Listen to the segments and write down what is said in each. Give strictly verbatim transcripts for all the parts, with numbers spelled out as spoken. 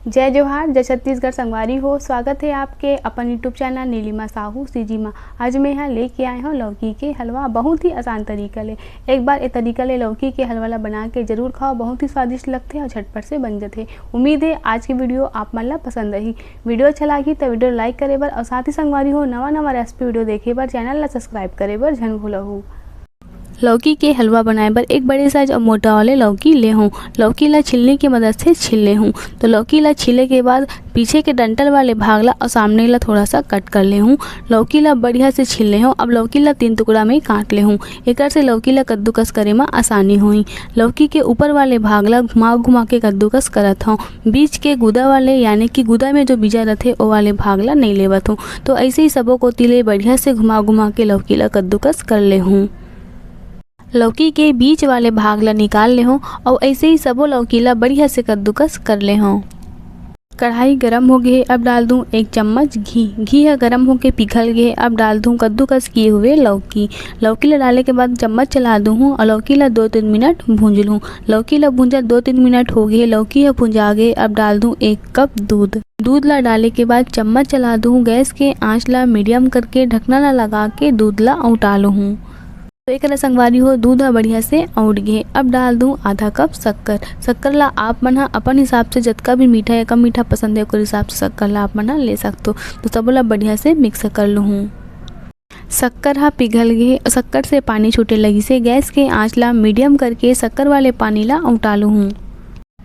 जय जोहार, जय छत्तीसगढ़ संगवारी हो। स्वागत हे आपके अपन YouTube channel Nilima Sahu CG मा। आज मैं यहाँ लेके आए हूँ लौकी के हलवा, बहुत ही आसान तरीका ले। एक बार ये तरीका ले लौकी के हलवा ला बना के जरूर खाओ, बहुत ही स्वादिष्ट लगथे और झटपट से बन जथे। उम्मीद है आज की वीडियो आप मन ला पसंद आही। वीडियो अच्छा लागी तो वीडियो like करे बर और साथ ही संगवारी हो नवा नवा रेसिपी वीडियो देखे बर चैनल ला सब्सक्राइब करे बर झन भूलहू। लौकी के हलवा बनाए बर एक बड़े साइज और मोटा वाले लौकी ले हूँ। लौकी ला छिलनी के मदद से छील ले हूँ। तो लौकी ला छीले के बाद पीछे के डंठल वाले भाग ला और सामने ला थोड़ा सा कट कर ले हूँ। लौकी ला बढ़िया से छील ले हूँ। अब लौकी ला तीन टुकड़ा में काट ले हूँ। एकर से लौकी ला कद्दूकस करे मा आसानी होही। लौकी के ऊपर वाले भाग ला घुमा घुमा के कद्दूकस करत हूँ। बीच के गुदा वाले यानी कि गुदा में जो बीजा रथे ओ वाले भाग ला नहीं लेवत हूँ। तो ऐसे ही सबो कोती ले बढ़िया से घुमा घुमा के लौकी ला कद्दूकस कर ले हूँ। लौकी के बीच वाले भाग ला निकाल ले हूँ और ऐसे ही सबो लौकी ला बढ़िया से कद्दूकस कर ले हूँ। कढ़ाई गरम हो गए, अब डाल दूँ एक चम्मच घी। घी ह गरम होके पिघल गए, अब डाल दूँ कद्दूकस किए हुए लौकी। लौकी ला डाले के बाद चम्मच चला दूँ हूँ और लौकी ला दो तीन मिनट भूंज लूँ। लौकी ला भूंजा दो तीन मिनट हो गए, लौकी ह भुंजा गए, अब डाल दूँ एक कप दूध। दूध ला डाले के बाद चम्मच चला दूँ, गैस के आंच ला मीडियम करके ढकना ला लगा के दूध ला औटा लूँ। तो एकरा संगवारी हो, दूध ह बढ़िया से औट गे। अब डाल दूँ आधा कप शक्कर। शक्कर ला आप मन ह अपन हिसाब से जतका भी मीठा या कम मीठा पसंद है, ओकर हिसाब से शक्कर ला आप मन ह ले सकथो। तो सबो ला बढ़िया से मिक्स कर लूँ। शक्कर ह पिघल गे, शक्कर से पानी छूटे लगिसे। गैस के आंच ला मीडियम करके शक्कर वाले पानी ला औटा लूँ।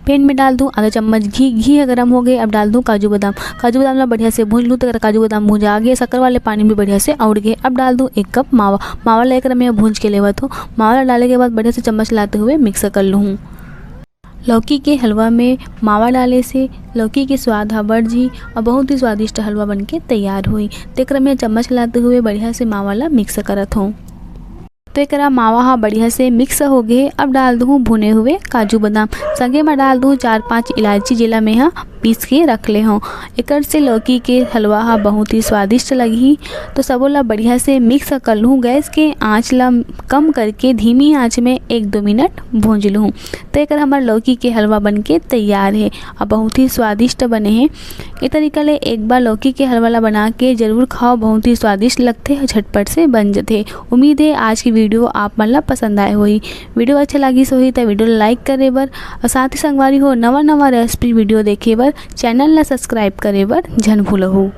पैन में डाल दूँ आधा चम्मच घी। घी ह गरम हो गए, अब डाल दूँ काजू बादाम। काजू बादाम ला बढ़िया से भूंज लूँ। तो काजू बादाम भुंजा गए, शक्कर वाले पानी भी बढ़िया से औट गए। अब डाल दूँ एक कप मावा। मावा ला एकरा में भूंज के लेवत हूँ। मावा ला डाले के बाद बढ़िया से चम्मच लाते हुए मिक्स कर लूँ। लौकी के हलवा में मावा डाले से लौकी के स्वाद ह बढ़ जी और बहुत ही स्वादिष्ट हलवा बन के तैयार हुई। तेकर में चम्मच लाते हुए बढ़िया से मावा ला मिक्स करत हूँ। तो एकरा मावा ह बढ़िया से मिक्स हो गए। अब डाल दूँ भुने हुए काजू बादाम, संगे में डाल दूँ चार पांच इलायची, जेला मैं ह पीस के रख ले हूँ। एकर से लौकी के हलवा ह बहुत ही स्वादिष्ट लगही। तो सबो ला बढ़िया से मिक्स कर लूँ। गैस के आंच ला कम करके धीमी आंच में एक दो मिनट भूंज लूँ। तो एकर हमर लौकी के हलवा बन के तैयार है। अब बहुत ही स्वादिष्ट बने हैं। ए तरीका ले एक बार लौकी के हलवा ला बना के जरूर खाओ, बहुत ही स्वादिष्ट लगथे और झटपट से बन जथे। उम्मीद है आज की वीडियो आप मन ला पसंद आए होही। वीडियो अच्छा लागिस होही त वीडियो ला लाइक करे बर और साथ ही संगवारी हो नवा नवा रेसिपी वीडियो देखे बर चैनल ला सब्सक्राइब करे बर झन भूलहू।